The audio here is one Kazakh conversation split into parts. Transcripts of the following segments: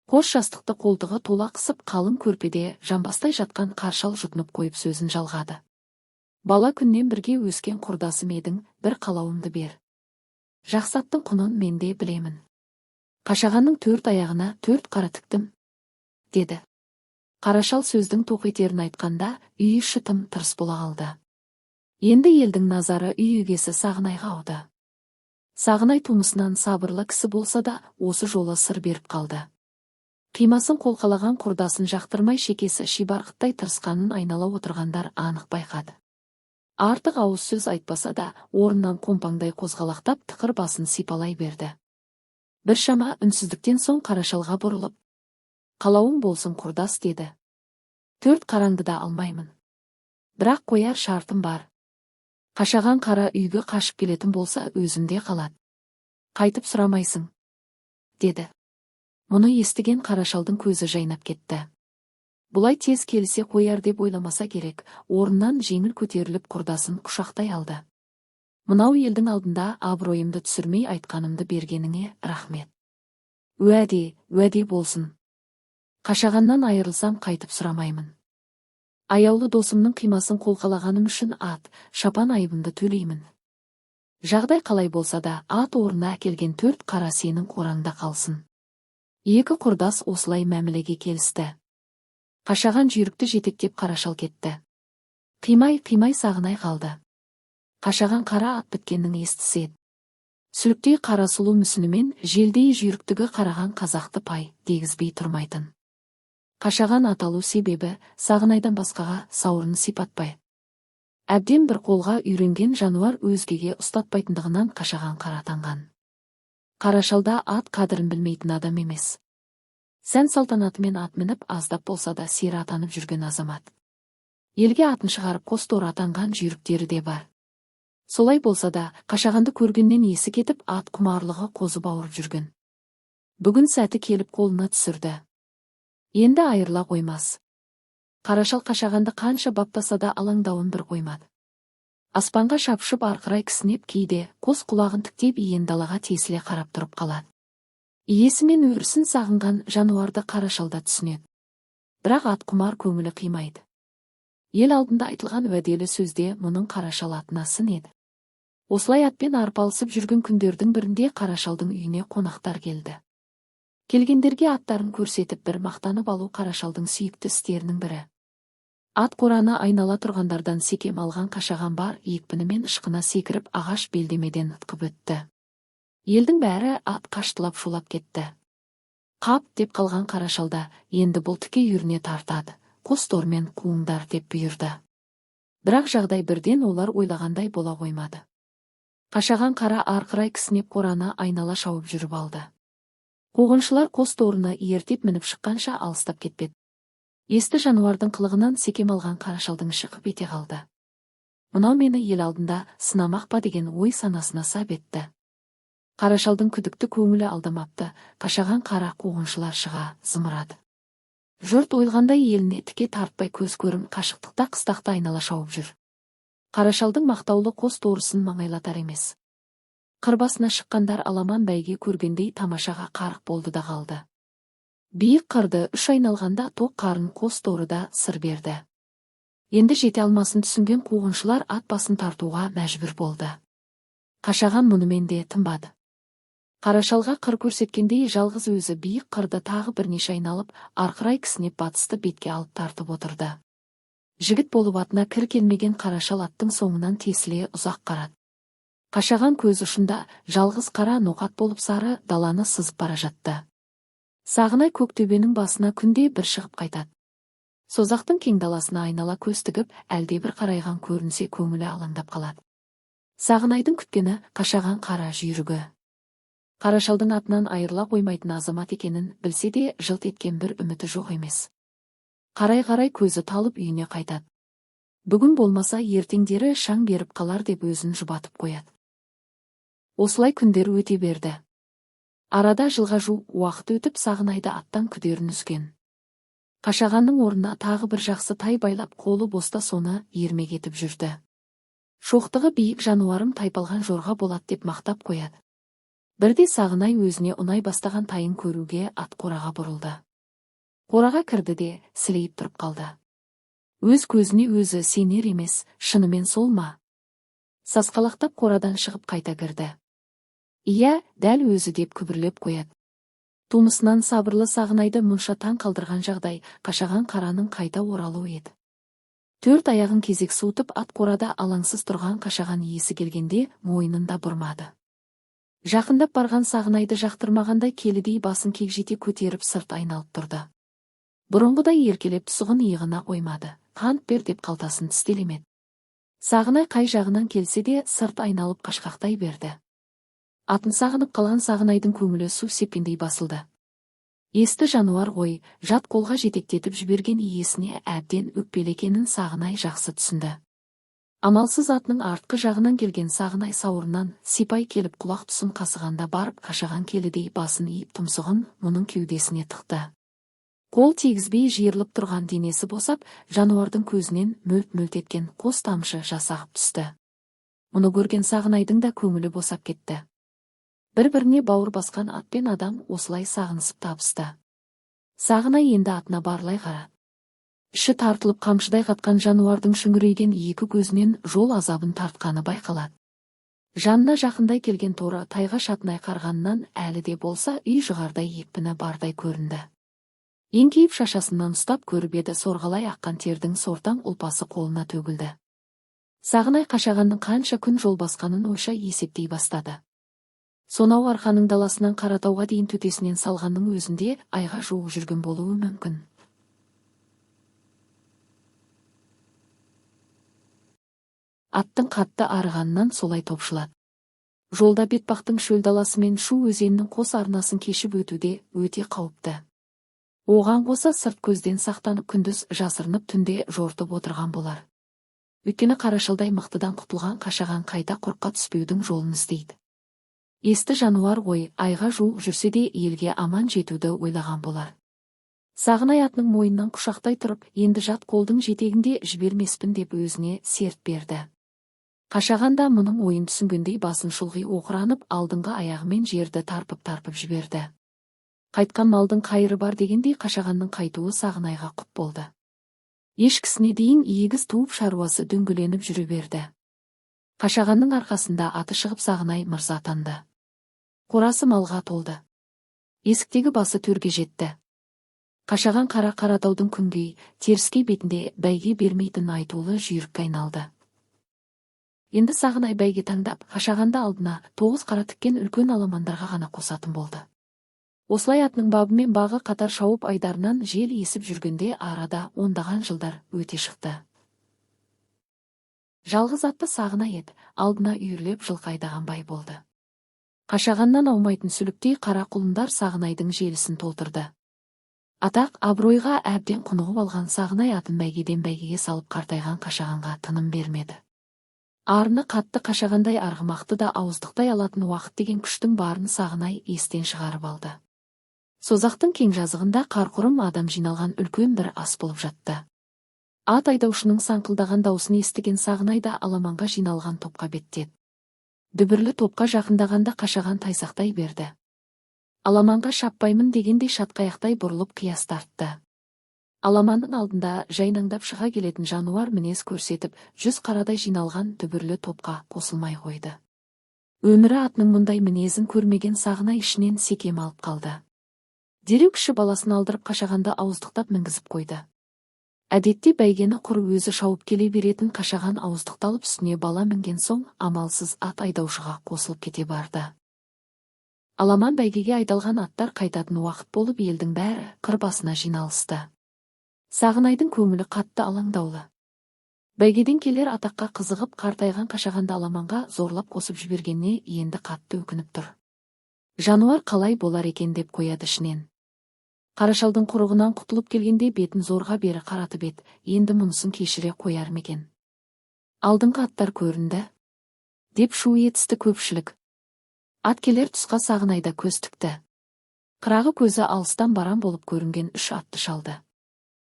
Қос жастықты қолтығы тола қысып, қалың көрпеде жамбастай жатқан Қаршал жұтынып қойып, сөзін жалғады. Бала күннен бірге өскен құрдасым едің, бір қалауымды бер. Жақсы аттың құнын мен де білемін. Қашағанның төрт аяғына төрт қара тіктім, деді. Қарашал сөздің тоқетерін айтқанда, үй іші тым тырыс бола қалды. Енді елдің назары үй егесі Сағынайға ауды. Сағынай тумысынан сабырлы кісі болса да, осы жолы сыр беріп қалды. Қимасын қолқалаған құрдасын жақтырмай, шекесі шибарқыттай тырысқанын айнала отырғандар анық байқады. Артық ауыз сөз айтпаса да, орнынан қомпаңдай қозғалақтап, тықыр басын сипалай берді. Біршама үнсіздіктен соң Қарашалға бұрылып, «Қалауың болсын, құрдас», деді. «Төрт қараңды да алмаймын. Бірақ қояр шартым бар. Қашаған қара үйге қашып келетін болса, өзімде қалады. Қайтып сұрамайсың», деді. Мұны естіген Қарашалдың көзі жайнап кетті. Бұлай тез келісе қояр деп ойламаса керек, орнынан жеңіл көтеріліп, құрдасын құшақтай алды. «Мынау елдің алдында абыройымды түсірмей, айтқанымды бергеніңе рахмет. Уәде, уәде болсын. Қашағаннан айырылсам, қайтып сұрамаймын. Аяулы досымның қимасын қолқалағаным үшін ат, шапан айыбымды төлеймін. Жағдай қалай болса да, ат орнына әкелген төрт қара сенің қораңда қалсын». Екі құрдас осылай мәмілеге келісті. Қашаған жүйрікті жетектеп Қарашал кетті. Қимай-қимай Сағынай қалды. Қашаған қара ат біткеннің естісі еді. Сүліктей қара сұлу мүсінімен желдей жүйріктігі қараған қазақты пай дегізбей тұрмайтын. Қашаған аталу себебі Сағынайдан басқаға сауырын сипатпай, әбден бір қолға үйренген жануар өзгеге ұстатпайтындығынан Қашаған қара атанған. Қарашалда ат қадірін білмейтін адам емес. Сән салтанатымен ат мініп, аздап болса да сері атанып жүрген азамат. Елге атын шығарып, қос торы атанған жүйріктері де бар. Солай болса да, Қашағанды көргеннен есі кетіп, ат құмарлығы қозып ауырып жүрген. Бүгін сәті келіп қолына түсірді. Енді айырыла қоймас. Қарашал Қашағанды қанша баптаса да, алаңдауын бір қоймады. Аспанға шапшып арқырай кісінеп, кейде қос құлағын тіктеп, иен далаға тесіле қарап тұрып қалады. Иесі мен өрісін сағынған жануарды Қарашал да түсінеді. Бірақ ат құмар көңілі қимайды. Ел алдында айтылған уәделі сөзде мұның Қарашал атына сын еді. Осылай атпен арпалысып жүрген күндердің бірінде Қарашалдың үйіне қонақтар келді. Келгендерге аттарын көрсетіп, бір мақтанып алу Қарашалдың сүйікті істерінің бірі. Ат қораны айнала тұрғандардан секем алған Қашаған бар екпінімен ышқына секіріп, ағаш белдемеден ытқып өтті. Елдің бәрі «Ат қаштылап» шулап кетті. «Қап!» деп қалған Қарашалда енді бұл тіке үйіріне тартады, «Қос тормен қуыңдар», деп бұйырды. Бірақ жағдай бірден олар ойлағандай бола қоймады. Қашаған қара арқырай кісінеп, қораны айнала шауып жүріп алды. Қуғыншылар қос торыны ерттеп мініп шыққанша алыстап кетпеді. Есті жануардың қылығынан секем алған Қарашалдың іші қып ете қалды. «Мынау мені ел алдында сынамақ па?» деген ой санасына сап етті. Қарашалдың күдікті көңілі алдамапты, Қашаған қара қуғыншылар шыға зымырады. Жұрт ойлағандай еліне тіке тартпай, көз көрім қашықтықта қыстақты айнала шауып жүр. Қарашалдың мақтаулы қос торысын маңайлатар емес. Қыр басына шыққандар аламан бәйге көргендей тамашаға қарық болды да қалды. Биік қырды үш айналғанда тоқ қарын қос торы да сыр берді. Енді жете алмасын түсінген қуғыншылар ат басын тартуға мәжбүр болды. Қашаған мұнымен де тынбады. Қарашалға қыр көрсеткендей, жалғыз өзі биік қырды тағы бірнеше айналып, арқырай кісінеп, батысты бетке алып тартып отырды. Жігіт болып атына кір келмеген Қарашал аттың соңынан тесіле ұзақ қарады. Қашаған көз ұшында жалғыз қара ноқат болып сары даланы сызып бара жатты. Сағынай Көктөбенің басына күнде бір шығып қайтады. Созақтың кең даласына айнала көз тігіп, әлдебір қарайған көрінсе, көңілі алаңдап қалады. Сағынайдың күткені Қашаған қара жүйрігі. Қарашалдың атынан айырыла қоймайтын азамат екенін білсе де, жылт еткен бір үміті жоқ емес. Қарай-қарай көзі талып, үйіне қайтады. Бүгін болмаса, ертеңдері шаң беріп қалар деп өзін жұбатып қояды. Осылай күндер өте берді. Арада жылға жуық уақыт өтіп, Сағынайды аттан күдерін үзген. Қашағанның орнына тағы бір жақсы тай байлап, қолы боста соны ермек етіп жүрді. «Шоқтығы биік жануарым тайпалған жорға болады», деп мақтап қояды. Бірде Сағынай өзіне ұнай бастаған тайын көруге ат қораға бұрылды. Қораға кірді де сілейіп тұрып қалды. Өз көзіне өзі сенер емес, шынымен сол ма? Сасқалақтап қорадан шығып қайта кірді. Иә, дәл өзі деп күбірлеп қояды. Тумысынан сабырлы Сағынайды мұнша таң қалдырған жағдай Қашаған қараның қайта оралуы еді. Төрт аяғын кезек суытып ат қорада алаңсыз тұрған Қашаған иесі келгенде мойнын да бұрмады. Жақындап барған Сағынайды жақтырмағандай келідей басын кекжите көтеріп сырт айналып тұрды. Бұрынғыдай еркелеп тұсығын иығына қоймады, қант бер деп қалтасын тістелемеді. Сағынай қай жағынан келсе де сырт айналып қашқақтай берді. Атын сағынып қалған Сағынайдың көңілі су сепкендей басылды. Есті жануар ғой, жат қолға жетектетіп жіберген иесіне әбден өкпелі екенін Сағынай жақсы түсінді. Амалсыз атының артқы жағынан келген Сағынай сауырынан сипай келіп құлақ тұсын қасығанда барып Қашаған келідей басын иіп тұмсығын мұның кеудесіне тықты. Қол тигізбей жиырылып тұрған денесі босап, жануардың көзінен мөлт-мөлт еткен қос тамшы жас ағып түсті. Мұны көрген Сағынайдың да көңілі босап кетті. Бір-біріне бауыр басқан ат пен адам осылай сағынысып табысты. Сағынай енді атына барлай қарады. Іші тартылып қамшыдай қатқан жануардың шүңірейген екі көзінен жол азабын тартқаны байқалады. Жанына жақындай келген торы тайға шатынай қарғаннан әлі де болса үй жығардай екпіні бардай көрінді. Еңкейіп шашасынан ұстап көріп еді, сорғалай аққан тердің сортаң ұлпасы қолына төгілді. Сағынай Қашағанның қанша күн жол басқанын ойша есептей бастады. Сонау Арқаның даласынан Қаратауға дейін төтесінен салғанның өзінде айға жуық жүрген болуы мүмкін. Аттың қатты арығанынан солай топшылады. Жолда Бетпақтың шөл даласы мен Шу өзенінің қос арнасын кешіп өтуде өте қауіпті. Оған қоса сырт көзден сақтанып күндіз жасырынып түнде жортып отырған болар. Өйткені қарашалдай мықтыдан құтылған Қашаған қайта құрыққа түспеудің жолын іздейді. Есті жануар ғой, айға жуық жүрсе де елге аман жетуді ойлаған болар. Сағынай атының мойнынан құшақтай тұрып, енді жат қолдың жетегінде жібермеспін деп өзіне серт берді. Қашаған да мұның ойын түсінгендей басын шұлғи оқыранып, алдыңғы аяғымен жерді тарпып-тарпып жіберді. Қайтқан малдың қайыры бар дегендей Қашағанның қайтуы Сағынайға құт болды. Ешкісіне дейін егіз туып шаруасы дөңгеленіп жүре берді. Қашағанның арқасында аты шығып Сағынай мырза атанды. Қорасы малға толды. Есіктегі басы төрге жетті. Қашаған қара Қаратаудың күнгей, теріскей бетінде бәйге бермейтін айтулы жүйрікке айналды. Енді Сағынай бәйге таңдап, Қашағанды алдына 9 қара тіккен үлкен аламандарға ғана қосатын болды. Осылай атының бабы мен бағы қатар шауып айдарынан жел есіп жүргенде арада ондаған жылдар өте шықты. Жалғыз атты Сағынай еді, алдына үйірлеп жылқы айдаған бай болды. Қашағаннан аумайтын сүліктей қара құлындар Сағынайдың желісін толтырды. Атақ абыройға әбден құнығып алған Сағынай атын бәйгеден бәйгеге салып қартайған Қашағанға тыным бермеді. Арыны қатты Қашағандай арғымақты да ауыздықтай алатын уақыт деген күштің барын Сағынай естен шығарып алды. Созақтың кең жазығында қарқұрым адам жиналған үлкен бір ас болып жатты. Ат айдаушының саңқылдаған даусын естіген Сағынай да аламанға жиналған топқа беттеді. Дүбірлі топқа жақындағанда Қашаған тайсақтай берді. Аламанға шаппаймын дегендей шатқаяқтай бұрылып қияс тартты. Аламанның алдында жайнаңдап шыға келетін жануар мінез көрсетіп, 100 қарадай жиналған дүбірлі топқа қосылмай қойды. Өмірі атының мұндай мінезін көрмеген Сағынай ішінен секем алып қалды. Дереу кіші баласын алдырып Қашағанды ауыздықтап мінгізіп қойды. Әдетте бәйгені құр өзі шауып келе беретін Қашаған ауыздықталып үстіне бала мінген соң амалсыз ат айдаушыға қосылып кете барды. Аламан бәйгеге айдалған аттар қайтатын уақыт болып елдің бәрі қыр басына жиналысты. Сағынайдың көңілі қатты алаңдаулы. Бәйгеден келер атаққа қызығып қартайған Қашағанды аламанға зорлап қосып жібергеніне енді қатты өкініп тұр. Жануар қалай болар екен деп қояды ішінен. Қарашалдың құрығынан құтылып келгенде бетін зорға бері қаратып еді, енді мұнысын кешіре қояр ма екен? Алдыңғы аттар көрінді, деп шу етісті көпшілік. Ат келер тұсқа Сағынайда көз тікті. Қырағы көзі алыстан баран болып көрінген 3 атты шалды.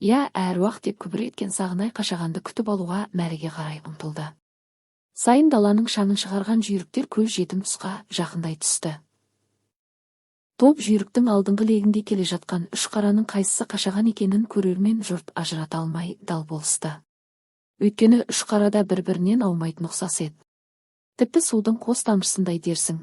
Я, әруақ деп күбір еткен Сағынай Қашағанды күтіп алуға мәреге қарай ұмтылды. Сайын даланың шаңын шығарған жүйріктер көз жетім тұсқа жақындай түсті. Топ жүйріктің алдыңғы легінде келе жатқан үш қараның қайсысы Қашаған екенін көрермен жұрт ажырата алмай дал болысты. Өйткені үш қара да бір-бірінен аумайтын ұқсас еді. Тіпті судың қос тамшысындай дерсің.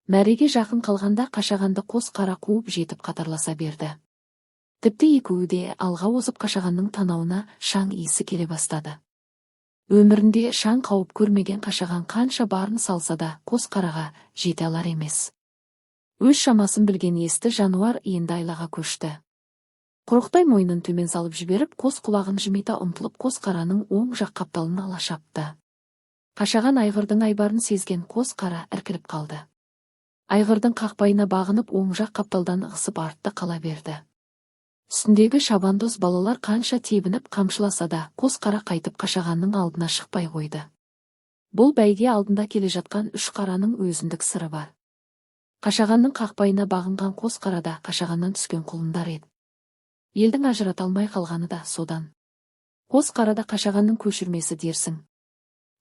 Мәреге жақын қалғанда Қашағанды қос қара қуып жетіп қатарласа берді. Тіпті екеуі де алға озып Қашағанның танауына шаң иісі келе бастады. Өмірінде шаң қауып көрмеген Қашаған қанша барын салса да қос қараға жете алар емес. Өз шамасын білген есті жануар енді айлаға көшті. Құрықтай мойнын төмен салып жіберіп, қос құлағын жымита ұмтылып қос қараның оң жақ қапталын ала шапты. Қашаған айғырдың айбарын сезген қос қара іркіліп қалды. Айғырдың қақпайына бағынып оң жақ қапталдан ығысып артта қала берді. Үстіндегі шабандоз балалар қанша тебініп қамшыласа да қос қара қайтып Қашағанның алдына шықпай қойды. Бұл бәйге алдында келе жатқан үш қараның өзіндік сыры бар. Қашағанның қақпайына бағынған қос қарада Қашағаннан түскен құлындар еді. Елдің ажырата алмай қалғаны да содан. Қос қарада Қашағанның көшірмесі дерсің.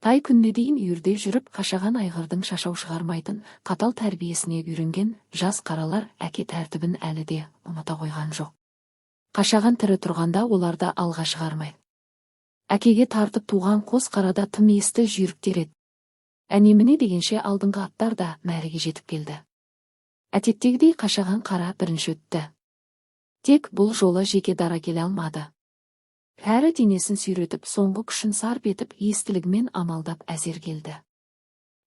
Тай күніне дейін үйірде жүріп Қашаған айғырдың шашау шығармайтын қатал тәрбиесіне үйренген жас қаралар әке тәртібін әлі де ұмыта қойған жоқ. Қашаған тірі тұрғанда оларды алға шығармайды. Әкеге тартып туған қос қарада тым есті жүйріктер еді. Әне-міне дегенше алдыңғы аттар да мәреге жетіп келді. Әдеттегідей Қашаған қара бірінші өтті. Тек бұл жолы жеке дара келе алмады. Кәрі денесін сүйретіп, соңғы күшін сарп етіп, естілігімен амалдап әзер келді.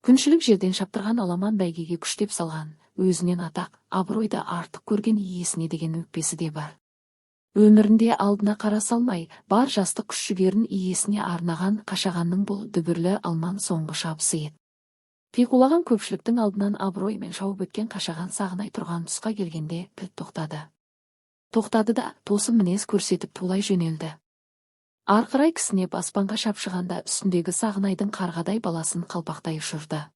Күншілік жерден шаптырған аламан бәйгеге күштеп салған, өзінен атақ, абыройды артық көрген иесіне деген өкпесі де бар. Өмірінде алдына қара салмай, бар жастық күш-жігерін иесіне арнаған Қашағанның бұл дүбірлі алман соңғы шабысы еді. Қиқулаған көпшіліктің алдынан абыроймен шауып өткен Қашаған Сағынай тұрған тұсқа келгенде кілт тоқтады. Тоқтады да тосын мінез көрсетіп тулай жөнелді. Арқырай кісінеп аспанға шапшығанда үстіндегі Сағынайдың қарғадай баласын қалпақтай ұшырды.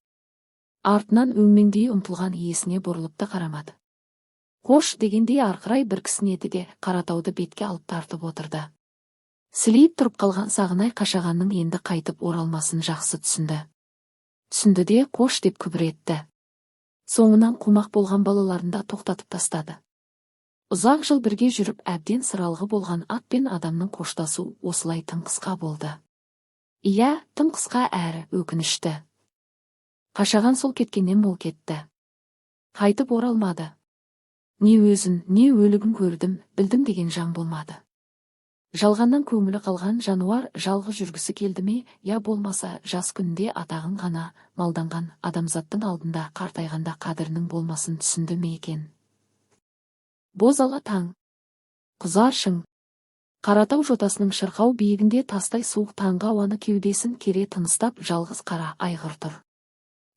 Артынан өңмеңдей ұмтылған иесіне бұрылып та қарамады. Қош дегендей арқырай бір кісінеді де Қаратауды бетке алып тартып отырды. Сілейіп тұрып қалған Сағынай Қашағанның енді қайтып оралмасын жақсы түсінді. Түсінді де қош деп күбір етті. Соңынан қумақ болған балаларын да тоқтатып тастады. Ұзақ жыл бірге жүріп әбден сыралғы болған ат пен адамның қоштасу осылай тым қысқа болды. Иә, тым қысқа әрі өкінішті. Қашаған сол кеткеннен мол кетті. Қайтып оралмады. Не өзін, не өлігін көрдім, білдім деген жан болмады. Жалғаннан көңілі қалған жануар жалғыз жүргісі келді ме, я болмаса жас күнінде атағын ғана малданған адамзаттың алдында қартайғанда қадірінің болмасын түсінді ме екен? Бозала таң. Құзар шың. Қаратау жотасының шырқау биігінде тастай суық таңғы ауаны кеудесін кере тыныстап жалғыз қара айғыр тұр.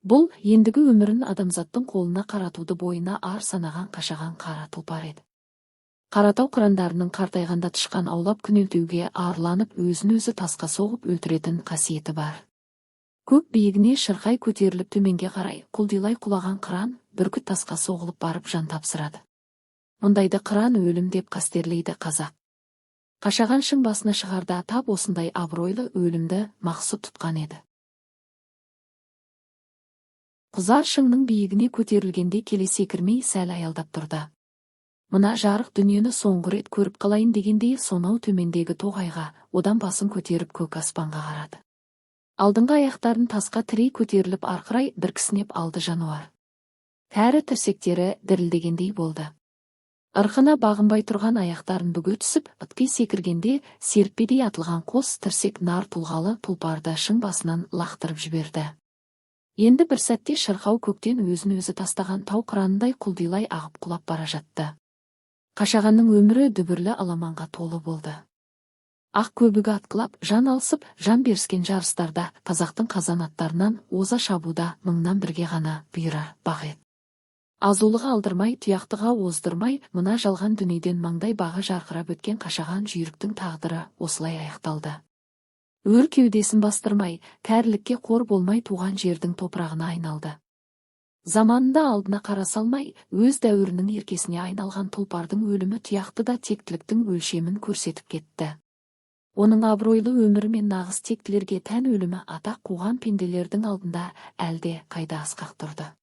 Бұл ендігі өмірін адамзаттың қолына қаратуды бойына ар санаған Қашаған қара тұлпар еді. Қаратау қырандарының қартайғанда тышқан аулап күнелтуге арланып өзін-өзі тасқа соғып өлтіретін қасиеті бар. Көк биігіне шырқай көтеріліп төменге қарай құлдилай құлаған қыран бүркіт тасқа соғылып барып жан тапсырады. Мұндайды қыран өлім деп қастерлейді қазақ. Қашаған шың басына шығарда тап осындай абыройлы өлімді мақсұт тұтқан еді. Құзар шыңның биігіне көтерілгенде келе секірмей сәл аялдап тұрды. Мына жарық дүниені соңғы рет көріп қалайын дегендей сонау төмендегі тоғайға, одан басын көтеріп көк аспанға қарады. Алдыңғы аяқтарын тасқа тірей көтеріліп арқырай бір кісінеп алды жануар. Кәрі тірсектері дірілдегендей болды. Ырқына бағынбай тұрған аяқтарын бүге түсіп, ытқи секіргенде серіппедей атылған қос тірсек нар тұлғалы тұлпарды шың басынан лақтырып жіберді. Енді бір сәтте шырқау көктен өзін-өзі тастаған тау қыранындай құлдилай ағып құлап бара жатты. Қашағанның өмірі дүбірлі аламанға толы болды. Ақ көбігі атқылап, жан алысып, жан беріскен жарыстарда қазақтың қазан аттарынан оза шабуда мыңнан бірге ғана бұйырар бақ еді. Азулыға алдырмай, тұяқтыға оздырмай, мына жалған дүниеден маңдай бағы жарқырап өткен Қашаған жүйріктің тағдыры осылай аяқталды. Өр кеудесін бастырмай, кәрілікке қор болмай туған жердің топырағына айналды. Заманында алдына қара салмай, өз дәуірінің еркесіне айналған тұлпардың өлімі тұяқты да тектіліктің өлшемін көрсетіп кетті. Оның абыройлы өмірі мен нағыз тектілерге тән өлімі атақ қуған пенделердің алдында әлде қайда асқақ тұрды.